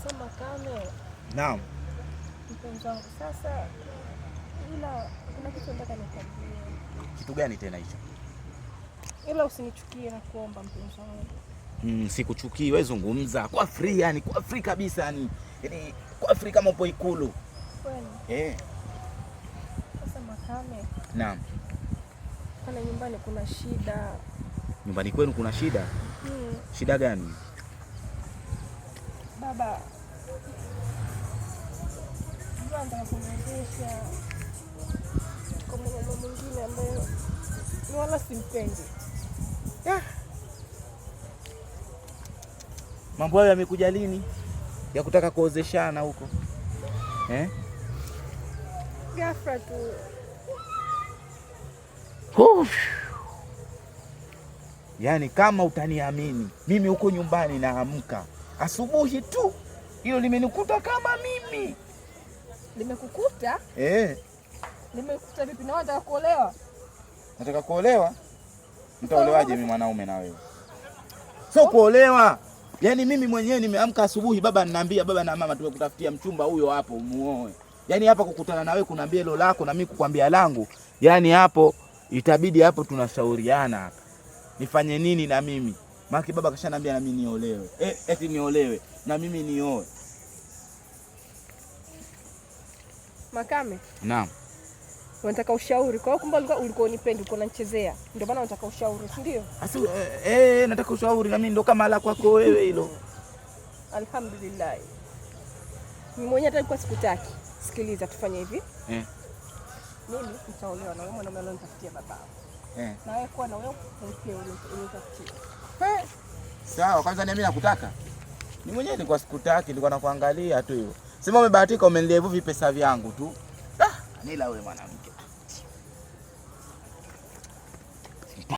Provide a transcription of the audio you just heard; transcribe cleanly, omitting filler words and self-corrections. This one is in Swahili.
Sema kame. Naam. Mpenzi wangu sasa, ila kuna kitu nataka nikwambie. Kitu gani tena hicho? Ila usinichukie na kuomba mpenzi wangu. Sikuchukii, wewe zungumza kwa free, yani kwa free kabisa, yani yani kwa free kama upo Ikulu. Kweli? Eh. Sasa Makame. Naam. Pale nyumbani kuna shida. Nyumbani kwenu kuna shida? Shida gani? Baba anataka kuniozesha kwa mwanaume mwingine ambaye wala simpendi. Mambo hayo yamekuja lini ya kutaka kuozeshana huko eh? Ghafla tu. Yaani kama utaniamini mimi, huko nyumbani naamka asubuhi tu, hilo limenikuta kama mimi. Limekukuta? Eh. Limekukuta vipi? Na unataka kuolewa? Nataka kuolewa? Nitaolewaje mimi mwanaume na wewe? Sio kuolewa. Yaani mimi mwenyewe nimeamka asubuhi, baba ananiambia, baba na mama tumekutafutia mchumba huyo hapo muoe. Yaani hapa kukutana na wewe kunaambia hilo lako na mimi kukwambia langu. Yaani hapo itabidi hapo tunashauriana hapa. Nifanye nini na mimi? Maana baba kashaniambia na mimi niolewe. Eti niolewe na mimi nioe. Makame. Naam. Unataka ushauri. Kwa hiyo kumbe ulikuwa unipendi, ulikuwa unanichezea. Ndio maana unataka ushauri, si ndio? Asi, nataka ushauri na mimi ndo kama la kwako wewe hilo. Alhamdulillah. Mimi mwenyewe hata nilikuwa sikutaki. Sikiliza, tufanye hivi. Mimi nitaolewa na wewe mwanaume alionitafutia babao. Na wewe kuwa na wewe mke unitafutie. Sawa, kwanza ni mimi nakutaka. Ni mwenyewe nilikuwa sikutaki, nilikuwa nakuangalia tu hivyo. Sema umebahatika umenilia hivyo vipesa vyangu tu. Nila wewe mwanamke.